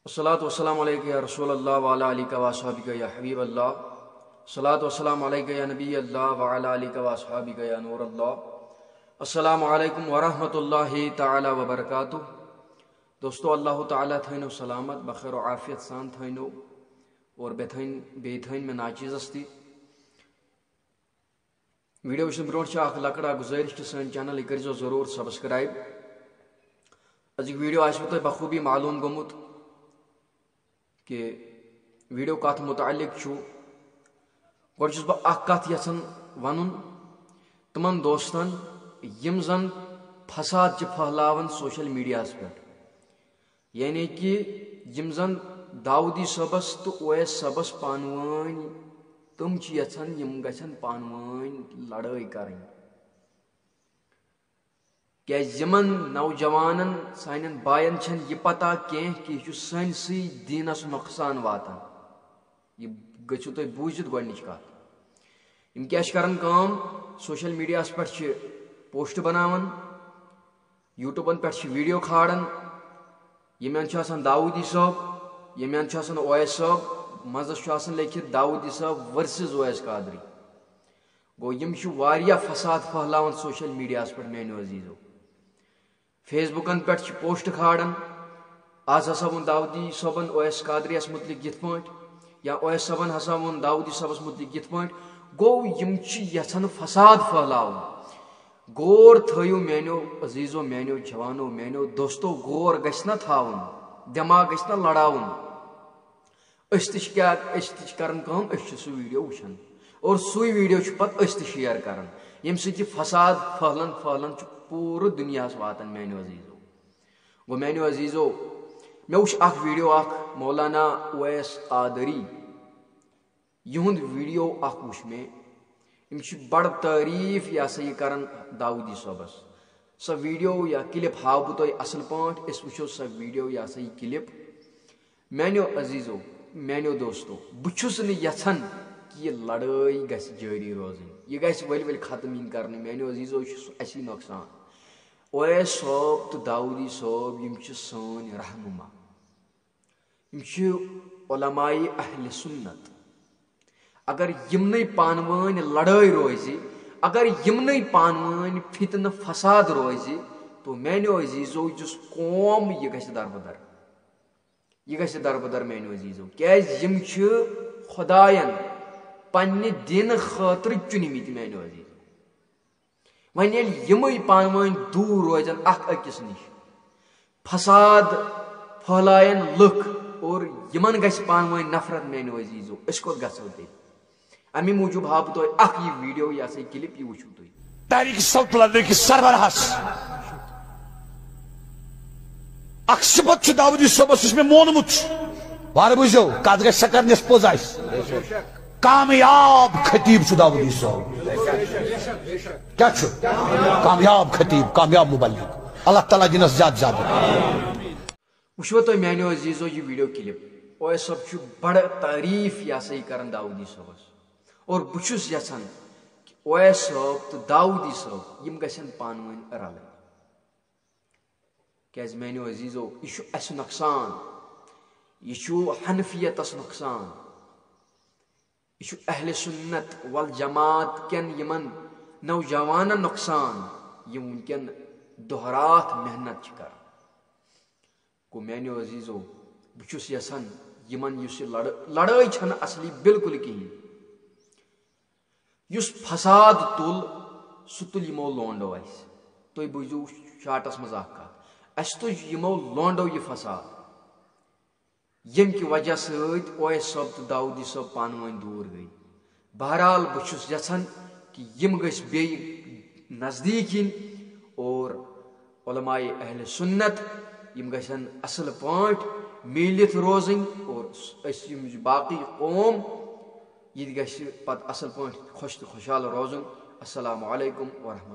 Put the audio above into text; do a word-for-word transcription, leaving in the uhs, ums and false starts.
الصلاة والسلام عليك يا رسول الله وعلى آلك وأصحابك يا حبيب الله. الصلاة والسلام عليك يا نبي الله وعلى آلك وأصحابك يا نور الله. السلام عليكم ورحمة الله تعالى وبركاته. دوستو، اللہ تعالیٰ تھٲینو سلامت، بخیر و عافیت سان تھٲینو، اور بیٚیہِ تھٲین، بیٚیہِ تھٲین مےٚ ناچیزس تہِ۔ ویڈیو وٕچھنہٕ برونٛٹھ چھِ اکھ لۄکٕٹ اکھ گُزٲرِش کہِ سٲنۍ channel یہِ کٔرۍزیو ضروٗر subscribe۔ أزیُک ویڈیو آسِوٕ تۄہہِ بخوٗبی معلوٗم گوٚمُت کہِ ویڈیو کتھ متعلق چھُ۔ گۄڈٕ چھُس بہٕ اکھ کتھ یژھان ونُن تِمن دوستن، یِم زن فساد چھِ پھٔہلاوان social mediaہس پٮ۪ٹھ۔ یعنی کہِ یِم زن داوودی صٲبس تہٕ اویس صٲبس پانہٕ وٲنۍ، تِم چھِ یژھان یِم گژھن پانہٕ وٲنۍ لڑٲے کرٕنۍ۔ کیازِ یِمن نوجوانن، سانٮ۪ن باین چھنہٕ یہِ پتہ کینٛہہ کہِ یہِ چھُ سٲنسٕے دیٖنس نۄقصان واتان۔ یہِ گٔژھِو تُہۍ بوٗزِتھ گۄڈنِچ کتھ۔ یِم کیٛاہ چھِ کران کٲم؟ Social mediaہس پٮ۪ٹھ چھِ post بناوان، YouTubeن پٮ۪ٹھ چھِ ویڈیو کھالان، ییٚمہِ اندٕ چھُ آسان داوودی صٲب، ییٚمہِ اندٕ چھُ آسان اویس صٲب، منٛزس چھُ آسان لیکھِتھ داوودی صٲب versus اویس قادری۔ گوٚو، یِم چھِ واریاہ فساد پھٔہلاوان social mediaہس پٮ۪ٹھ، میانیو عزیزو۔ Facebookن پٮ۪ٹھ چھِ post کھالان، آز ہسا ووٚن داوودی صٲبن اویس قادریَس مُتعلِق یِتھ پٲٹھۍ، یا اویس صٲبن ہسا ووٚن داوودی صٲبس مُتعلِق یِتھ پٲٹھۍ۔ گوٚو، یِم چھِ یژھان فساد پھٔہلاوُن۔ غور تھٲیِو میانیو عزیزو، میانیو جوانو، میانیو دوستو، غور گژھِ نہ تھاوُن، دٮ۪ماغ گژھِ نہ لڑاوُن۔ أسۍ تہِ چھِ کیٛاہ، أسۍ تہِ چھِ کران کٲم، أسۍ چھِ سُہ ویڈیو وٕچھان اور سُے ویڈیو چھُ پتہٕ أسۍ تہِ share کران، ییٚمہِ سۭتۍ یہِ فساد پھٔہلان پھٔہلان چھُ پوٗرٕ دُنیاہس واتان، میانیو عزیزو۔ گوٚو، میانیو عزیزو، مےٚ وٕچھ اکھ ویڈیو اکھ مولانا اویس قادری، یِہُنٛد ویڈیو اکھ وٕچھ مےٚ۔ یِم چھِ بڑٕ تعریٖف، یہِ ہسا یہِ کران داوودی صٲبس۔ سۄ ویڈیو یا clip ہاوٕ بہٕ تۄہہِ اصل پٲٹھۍ، أسۍ وٕچھو سۄ ویڈیو یا سۄ یہِ clip۔ میانیو عزیزو، میانیو دوستو، بہٕ چھُس نہٕ یژھان کہِ یہِ لڑٲے گژھِ جٲری روزٕنۍ، یہِ گژھِ ؤلۍ ؤلۍ ختم یِنۍ کرنہٕ۔ میانیو عزیزو، یہِ چھُ اسی نۄقصان۔ اویس صٲب تہٕ داوودی صٲب، یِم چھِ سٲنۍ رہنما، یِم چھِ علماء اہل سنت۔ اگر یِمنٕے پانہٕ وٲنۍ لڑٲے روزِ، اگر یِمنٕے پانہٕ وٲنۍ فتنہٕ فساد روزِ، تو میانیو عزیزو، یُس قوم، یہِ گژھِ دربدر۔ یہِ گژھِ دربدر، میانیو عزیزو، کیازِ یِم چھِ خداین پننہِ دینہٕ خٲطرٕ چُنمٕتۍ، میانیو عزیزو۔ وۄنۍ ییٚلہِ یِمٕے پانہٕ وٲنۍ دوٗر روزن اکھ أکِس نِش، فساد پھٔہلایَن لُکھ اور یِمن گژھِ پانہٕ وٲنۍ نفرت، میانیو عزیزو، أسۍ کوٚت گژھو تیٚلہِ؟ اَمی موٗجوٗب ہاوٕ بہٕ تۄہہِ اکھ یہِ ویڈیو، یہِ ہسا یہِ clip، یہِ وٕچھِو تُہۍ۔ تحریک سلف لدنٕکِس سربراہس اکھ صفت چھُ داوودی صٲبس، یُس مےٚ مونمُت چھُ۔ وارٕ بوٗزِو، کتھ گژھِ سۄ کرنس پوٚز آسہِ۔ کامیاب خطیب چھُ داوودی صٲب۔ کیٛاہ چھُ؟ کامیاب خطیب، کامیاب مبلغ۔ اللہ تعالیٰ دِنس زیادٕ زیادٕ۔ وٕچھو تۄہہِ میانیو عزیزو یہِ ویڈیو clip۔ اویس صٲب چھُ بڑٕ تعریٖف یہِ ہسا یہِ کران داوودی صٲبس۔ اور بہٕ چھُس یژھان کہِ اویس صٲب تہٕ داوودی صٲب یِم گژھن پانہٕ ؤنۍ رلٕنۍ۔ کیازِ میانیو عزیزو، یہِ چھُ اسہِ نۄقصان، یہِ چھُ حنفیتس نۄقصان، یہِ چھُ اہل سنت والجماعت کٮ۪ن یِمن نوجوانن نۄقصان، یِم وٕنکٮ۪ن دۄہ راتھ محنت چھِ کران۔ گوٚو میانیو عزیزو، بہٕ چھُس یژھان یِمن یُس یہِ لڑٲے، لڑٲے چھنہٕ اصلی بالکل کِہیٖنۍ۔ یُس فساد تُل، سُہ تُل یِمو لونڈو اسہِ۔ تُہۍ بوٗزِو shortس منٛز اکھ کتھ، اسہِ تُج یِمو لونڈو یہِ فساد، ییٚمہِ کہِ وجہ سۭتۍ اویس صٲب تہٕ داوودی صٲب پانہٕ ؤنۍ دوٗر گٔے۔ بہرحال، بہٕ چھُس یژھان کہِ یِم گٔژھۍ بیٚیہِ نزدیٖک یِنۍ اور علماء اہل سنت یِم گژھن اصل پٲٹھۍ میٖلِتھ روزٕنۍ اور أسۍ یِم باقٕے قوم، یہِ تہِ گژھِ پتہٕ اصل پٲٹھۍ خۄش تہٕ خۄشحال روزُن۔ السلام علیکم ورحمۃ اللہ۔